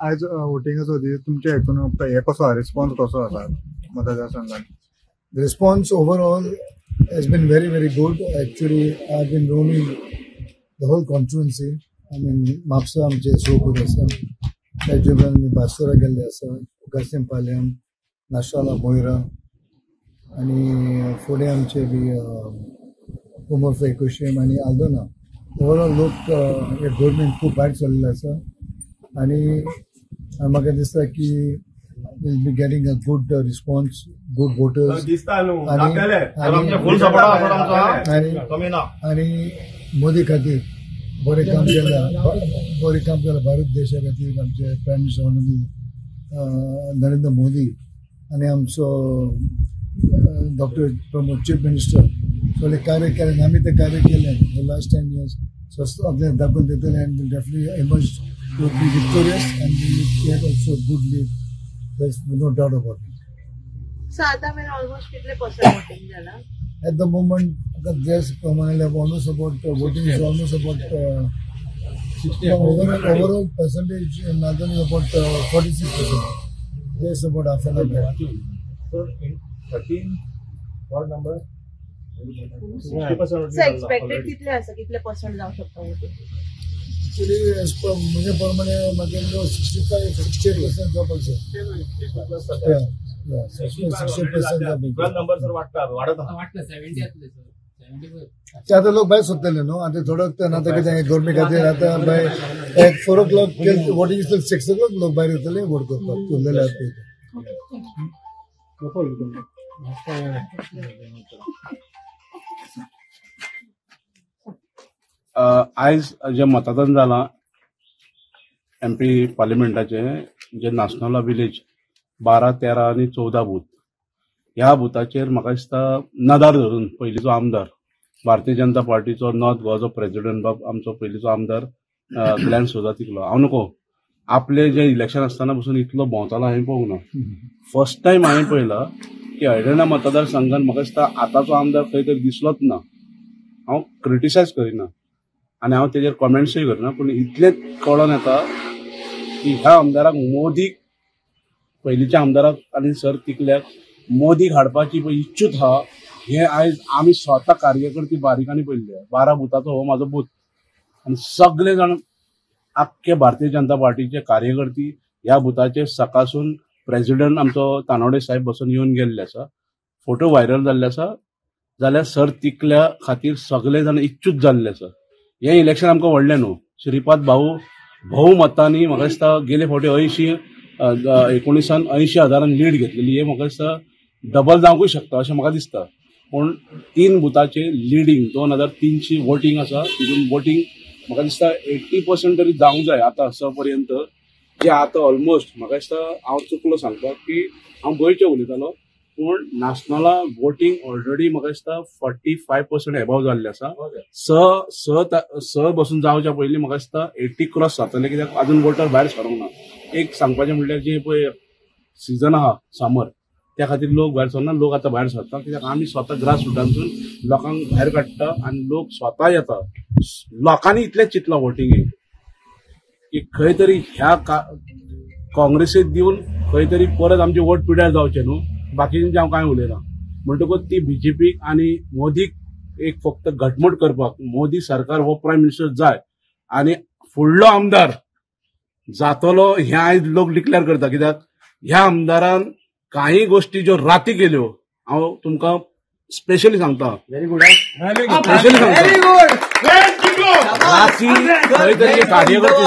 आयज वोटिंग आसा ती तुमच्या हितून हे कसो रिस्पॉन्स कसो आसा मतदारसंघात? The response overall has been very, very good. Actually, I've been roaming the whole constituency. I mean, Mapsa आमचे सोपूर आसा, ताचे उपरांत आमी बासोरा गेल्ले आसा, उगासिम पालयम, नाशाला, मोयरा आनी फुडें आमचे बी उमरफा एकुशेम आनी आल्दोना. ओवरऑल लोक हे गव्हर्मेंट खूब भायर सरलेलो आसा आनी म्हाका दिसता की will be getting a good response, good voters. आनी मोदी खातीर बरें काम केलां, बरें काम केलां भारत देशा खातीर आमचे prime minister honourable Narendra Modi आनी आमचो डॉक्टर प्रमोद चीफ मिनिस्टर सगळे कार्य केलें. आमी तें कार्य केलें the last 10 years. सो सगळें दाखोवन दितलें and will definitely emerge to be victorious and will get also good lead. There's no doubt about it. So आता मेरेन ऑलमोस्ट कितले पर्सेंट वोटिंग जाला? At the moment, there's almost about voting is almost about overall percentage in Naldan is about 46%. There's about half an hour. So in 13 ward number 60%. So expected कितले आसा, कितले percent जावं शकता voting? Actually, as per म्हजे प्रमाणे म्हाका 65-68% जावपाक जाय. 68% जावपाक. नंबर सर वाडटा, वाडत वाडटा 70 जातले सर, 75. ते आतां लोक भायर सोदतले न्हू, आतां थोडो आतां कितें गव्हर्मेंट खातीर आतां बाय 4 o'clock voting 6 o'clock लोक भायर येतले वोट करपाक, उरलेले आतां. आयज जें मतदान जालां एम पी पार्लिमेंटाचें, जे नासनोला विलेज 12, 13 आनी 14 बूथ, ह्या बुथाचेर म्हाका दिसता नदार धरून पयलींचो आमदार भारतीय जनता पार्टीचो नॉर्थ गोवाचो प्रेजिडंट बाब आमचो पयलींचो आमदार ग्लॅन सोजा तिकलो. हांव नको आपले जे इलेक्शन आसतना पसून इतलो भोंवतालो हांवें पळोवंक ना. फर्स्ट टायम हांवें पळयलां की हळदोणा मतदारसंघान म्हाका दिसता आतांचो आमदार खंय तरी दिसलोच ना. हांव क्रिटिसायज करिना आनी हांव तेजेर कॉमेंट्सूय करना, पूण इतलेंच कळोन येता की ह्या आमदाराक मोदीक, पयलींच्या आमदाराक आनी सर तिकल्याक मोदीक हाडपाची पळय इच्छूत आहा. हें आयज आमी स्वता कार्यकर्ते बारीकांनी पळयल्ले. 12 बुथाचो हो म्हाजो बूथ आनी सगळे जाण आख्खे भारतीय जनता पार्टीचे कार्यकर्ते ह्या बुथाचेर सकाळसून प्रेजिडंट आमचो तानोडे साहेब बसून येवन गेल्ले आसा. फोटो व्हायरल जाल्ले आसा जाल्यार सर तिकल्या खातीर सगळे जाण इच्छूत जाल्ले आसा. हें इलेक्शन आमकां व्हडलें न्हू. श्रीपाद भाऊ भोवमतांनी म्हाका दिसता गेले फावटी 80 19 80 हजारान लीड घेतलेली. हें म्हाका दिसता डबल जावंकूय शकता अशें म्हाका दिसता. पूण 3 बुथाचे लिडींग 2300 वोटींग आसा. तितून वोटींग म्हाका दिसता 80% तरी जावंक जाय आतां स पर्यंत. जे आतां ऑलमोस्ट म्हाका दिसता हांव चुकलो सांगपाक की हांव गोंयचें उलयतालो, पूण नासनोला वोटींग ऑलरेडी म्हाका दिसता 45% एबव जाल्लें आसा. 6 बसून जावच्या पयलीं म्हाका दिसता 80 क्रॉस जातलें, कित्याक अजून वोटर भायर सरूंक ना. एक सांगपाचें म्हणल्यार जें पळय सिजन आहा समर, त्या खातीर लोक भायर सरना. लोक आतां भायर सरता कित्याक आमी स्वता ग्रास रुटांतसून लोकांक भायर काडटा आनी लोक स्वता येता. लोकांनी इतलेंच चिंतलां वोटिंगेक की खंय तरी ह्या काँग्रेसीक दिवन खंय तरी परत आमचे वोट पिड्यार जावचे न्हू. बाकीचे हांव कांय उलयना. म्हणटकूच ती बीजेपीक आनी मोदीक एक फक्त घटमूट करपाक मोदी सरकार हो प्रायम मिनिस्टर जाय आनी फुडलो आमदार जातलो हें आयज लोक डिक्लेअर करता. कित्याक ह्या आमदारान काही गोष्टी ज्यो राती केल्यो, हांव तुमकां स्पेशली सांगता, स्पेशली सांगता, राती खंय तरी कार्यकर्ते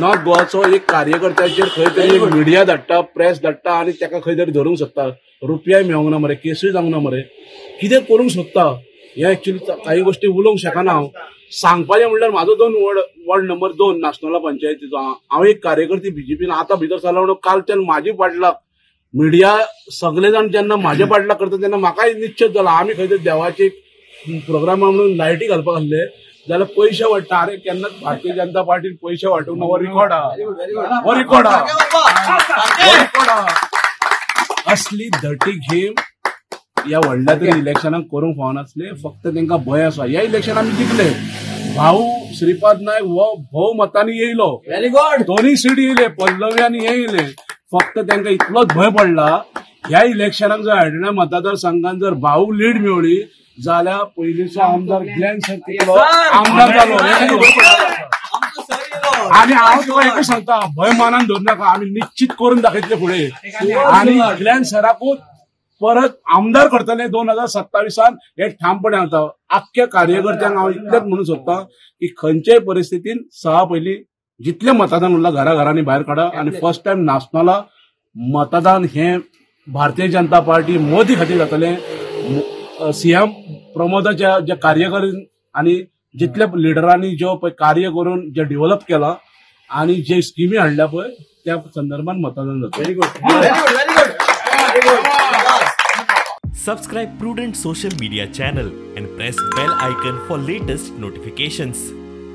नॉर्थ गोवाचो एक कार्यकर्त्याचेर खंय तरी एक मिडिया धाडटा, प्रेस धाडटा आनी ताका खंय तरी धरूंक शकता. रुपयाय मेळोंक ना मरे, केसूय जावंक ना मरे, कितें करूंक सोदता हें एक्चुअली काही गोष्टी उलोवंक शकना हांव. सांगपाचें म्हणल्यार म्हाजो 2 वॉर्ड नंबर 2 नासनोला पंचायतीचो हांव एक कार्यकर्ते बीजेपीन आतां भितर सरला म्हणून कालच्यान म्हाजी पाडला मिडिया सगळे जाण जेन्ना म्हाजे पाडला करता तेन्ना म्हाकाय निश्चित जाला आमी खंय तरी देवाचे प्रोग्रामा म्हणून लायटी घालपाक आसले जाल्यार पयशे वाडटा. अरे केन्नाच भारतीय जनता पार्टीन पयशे वांटूंक ना. हो रिकॉर्ड आहा, हो रिकॉर्ड आहा, हो रिकॉर्ड आहा. असली धटी घेम ह्या व्हडल्या तरी इलेक्शनाक करूंक फावनासले. फक्त तांकां भंय आसा. ह्या इलेक्शन आमी जिखले. भाऊ श्रीपाद नायक हो भोवमतांनी येयलो. Very good. दोन्ही सीट येयले, पल्लवी आनी हे येयले. फक्त तांकां इतलोच भंय पडला ह्या इलेक्शनाक जर हळदोण्या मतदारसंघान जर भाऊ लीड मेवली जाल्यार पयलींचो आमदार ग्लॅन सर तितलो आमदार जालो हे तांकां भंय पडला. आनी हांव तुका एकूच सांगता, भंय मनान धरू नाका, आमी निश्चित करून दाखयतले फुडें. आनी ग्लॅन सराकूच परत आमदार करतले 2027 हे ठामपणे सांगता. आख्ख्या कार्यकर्त्यांक हांव इतलेंच म्हणून सोदता की खंयच्याय परिस्थितीन 6 पयलीं जितलें मतदान उरलां घरा घरांनी भायर काडा आनी फर्स्ट टायम नासनोला मतदान हें भारतीय जनता पार्टी मोदी खातीर जातलें. सीएम प्रमोदाच्या जे कार्यकर्ते आनी जितल्या लिडरांनी ज्यो पळय कार्य करून जे डेव्हलप केलां आनी जे स्किमी हाडल्या पळय त्या संदर्भात मतदान जातलें. Very good, very good, very good. Subscribe Prudent Social Media channel and press bell icon for latest notifications.